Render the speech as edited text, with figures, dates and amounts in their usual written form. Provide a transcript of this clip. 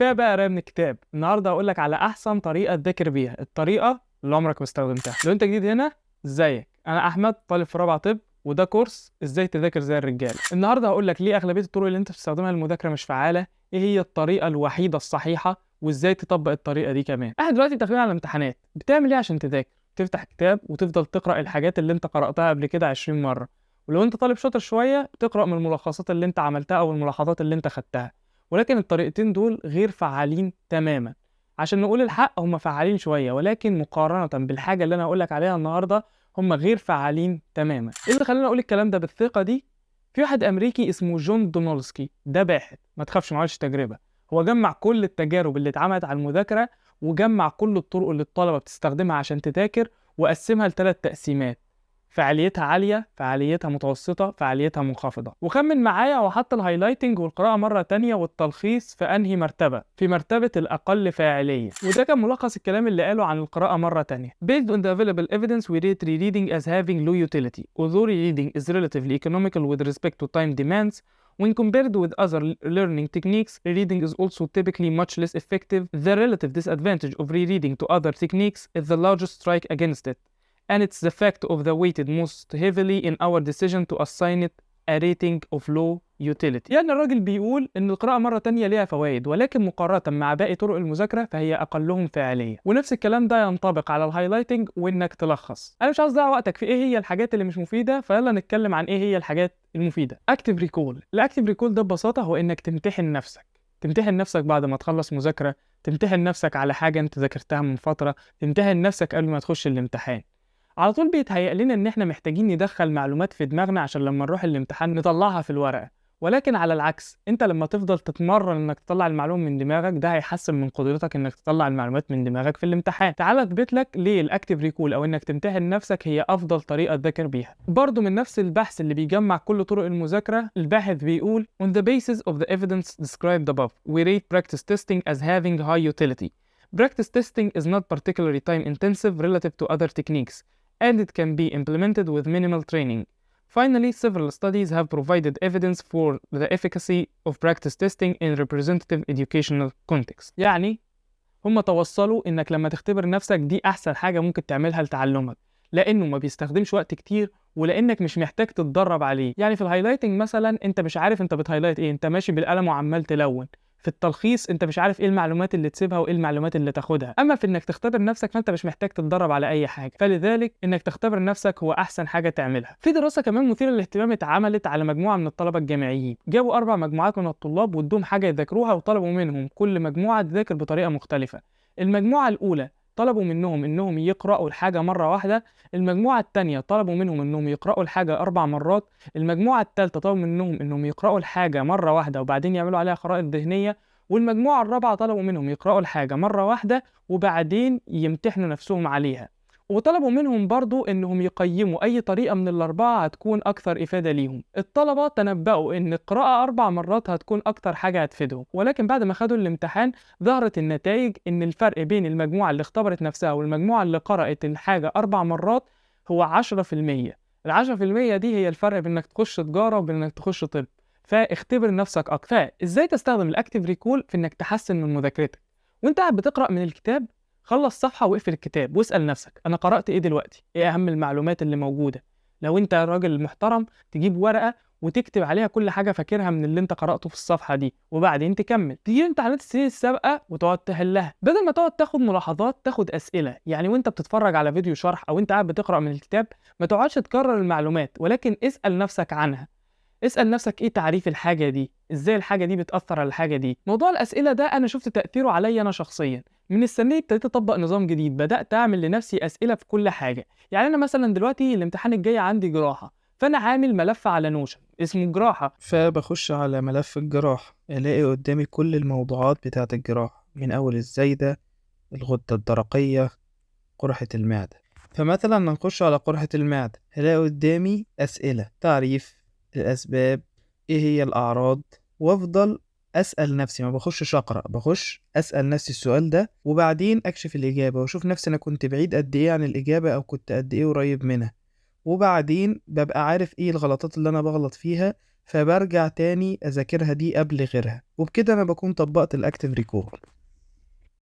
كفاية بقى قرايه من الكتاب. النهارده هقول لك على احسن طريقه تذاكر بيها، الطريقة اللي عمرك ما استخدمتها. لو انت جديد هنا، ازيك؟ انا احمد، طالب في رابعه طب، وده كورس ازاي تذاكر زي الرجاله. النهارده هقول لك ليه اغلبية الطرق اللي انت بتستخدمها للمذاكره مش فعاله، ايه هي الطريقة الوحيدة الصحيحه، وازاي تطبق الطريقة دي كمان. احنا دلوقتي داخلين على الامتحانات، بتعمل ايه عشان تذاكر؟ تفتح كتاب وتفضل تقرا الحاجات اللي انت قراتها قبل كده 20 مره، ولو انت طالب شاطر شوية تقرا من الملخصات اللي انت عملتها او الملاحظات اللي انت خدتها. ولكن الطريقتين دول غير فعالين تماما. عشان نقول الحق، هم فعالين شويه، ولكن مقارنة بالحاجة اللي انا هقول لك عليها النهارده هم غير فعالين تماما. ايه اللي خلاني اقول الكلام ده بالثقة دي؟ في واحد امريكي اسمه جون دونولسكي، ده باحث، ما تخافش ما عملش تجربه، هو جمع كل التجارب اللي اتعملت على المذاكرة وجمع كل الطرق اللي الطلبة بتستخدمها عشان تذاكر وقسمها لثلاث تقسيمات: فعاليتها عالية، فعاليتها متوسطة، فعاليتها منخفضة. وخمن معايا وحط ال highlighting والقراءة مرة تانية والتلخيص في أنهي مرتبة؟ في مرتبة الأقل فاعلية. وده كان ملخص الكلام اللي قاله عن القراءة مرة تانية. Based on the available evidence, we rate rereading as having low utility. Although rereading is relatively economical with respect to time demands, when compared with other learning techniques, rereading is also typically much less effective. The relative disadvantage of rereading to other techniques is the largest strike against it, and it's the fact of the weighted most heavily in our decision to assign it a rating of low utility. يعني الراجل بيقول ان القراءة مرة تانية ليها فوائد، ولكن مقارنة مع باقي طرق المذاكرة فهي اقلهم فاعلية. ونفس الكلام ده ينطبق على ال highlighting وانك تلخص. انا مش عاوز اضيع وقتك في ايه هي الحاجات اللي مش مفيدة، فيلا نتكلم عن ايه هي الحاجات المفيدة. active recall. ال active recall ده ببساطة هو انك تمتحن نفسك. تمتحن نفسك بعد ما تخلص مذاكرة، تمتحن نفسك على حاجة انت ذاكرتها من فترة، تمتحن نفسك قبل ما تخش الامتحان. على طول بيتهيأ لنا ان احنا محتاجين ندخل معلومات في دماغنا عشان لما نروح الامتحان نطلعها في الورقة، ولكن على العكس، انت لما تفضل تتمرن انك تطلع المعلومة من دماغك ده هيحسن من قدرتك انك تطلع المعلومات من دماغك في الامتحان. تعال اثبت لك ليه ال active recall او انك تمتحن نفسك هي افضل طريقة تذاكر بيها. برضو من نفس البحث اللي بيجمع كل طرق المذاكرة، الباحث بيقول: on the basis of the evidence described above, we rate practice testing as having high utility. Practice testing is not particularly time intensive relative to other techniques, and it can be implemented with minimal training. Finally, several studies have provided evidence for the efficacy of practice testing in representative educational context. يعني هم توصلوا انك لما تختبر نفسك دي احسن حاجة ممكن تعملها لتعلمك، لانه ما بيستخدمش وقت كتير ولانك مش محتاج تتدرب عليه. يعني في ال highlighting مثلا انت مش عارف انت بت highlight ايه، انت ماشي بالقلم وعمال تلون. في التلخيص انت مش عارف ايه المعلومات اللي تسيبها وايه المعلومات اللي تاخدها. اما في انك تختبر نفسك فانت مش محتاج تتدرب على اي حاجه، فلذلك انك تختبر نفسك هو احسن حاجة تعملها. في دراسة كمان مثيرة للاهتمام اتعملت على مجموعة من الطلبة الجامعيين. جابوا 4 مجموعات من الطلاب وادوهم حاجة يذاكروها، وطلبوا منهم كل مجموعة تذاكر بطريقة مختلفه. المجموعة الاولى طلبوا منهم انهم يقرأوا الحاجة مرة واحدة، المجموعة التانية طلبوا منهم انهم يقرأوا الحاجة 4 مرات، المجموعة التالتة طلبوا منهم انهم يقرأوا الحاجة مرة واحدة وبعدين يعملوا عليها خرائط ذهنية، والمجموعة الرابعة طلبوا منهم يقرأوا الحاجة مرة واحدة وبعدين يمتحنوا نفسهم عليها. وطلبوا منهم برضو انهم يقيموا اي طريقة من الاربعة هتكون اكثر افادة ليهم. الطلبة تنبأوا ان القراءة 4 مرات هتكون اكتر حاجة هتفيدهم، ولكن بعد ما خدوا الامتحان ظهرت النتائج ان الفرق بين المجموعة اللي اختبرت نفسها والمجموعة اللي قرأت الحاجة 4 مرات هو 10%. 10% دي هي الفرق بين انك تخش تجارة وبين انك تخش طب. فاختبر نفسك اكتر. فازاي تستخدم ال active recall في انك تحسن من مذاكرتك؟ وانت قاعد بتقرأ من الكتاب خلص صفحة واقفل الكتاب واسأل نفسك أنا قرأت إيه دلوقتي؟ إيه أهم المعلومات اللي موجودة؟ لو أنت راجل محترم تجيب ورقة وتكتب عليها كل حاجة فاكرها من اللي أنت قرأته في الصفحة دي، وبعدين تكمل. تجيب امتحانات السنين السابقة وتقعد تحلها، بدل ما تقعد تاخد ملاحظات تاخد أسئلة. يعني وأنت بتتفرج على فيديو شرح أو أنت قاعد بتقرأ من الكتاب ما تقعدش تكرر المعلومات، ولكن اسأل نفسك عنها. اسأل نفسك إيه تعريف الحاجة دي؟ إزاي الحاجة دي بتأثر على الحاجة دي؟ موضوع الأسئلة ده أنا شفت تأثيره عليا أنا شخصيا. من السنة دي ابتديت أطبق نظام جديد، بدأت أعمل لنفسي أسئلة في كل حاجة. يعني أنا مثلا دلوقتي الامتحان الجاي عندي جراحة، فأنا عامل ملف على Notion اسمه جراحة، فبخش على ملف الجراحة ألاقي قدامي كل الموضوعات بتاعة الجراحة، من أول الزايدة، الغدة الدرقية، قرحة المعدة. فمثلا نخش على قرحة المعدة هلاقي قدامي أسئلة، تعريف، الأسباب، إيه هي الأعراض، وأفضل أسأل نفسي، ما بخشش أقرأ، بخش أسأل نفسي السؤال ده وبعدين أكشف الإجابة وأشوف نفسي أنا كنت بعيد قد إيه عن الإجابة أو كنت قد إيه قريب منها، وبعدين ببقى عارف إيه الغلطات اللي أنا بغلط فيها، فبرجع تاني أذاكرها دي قبل غيرها، وبكده أنا بكون طبقت ال active recall.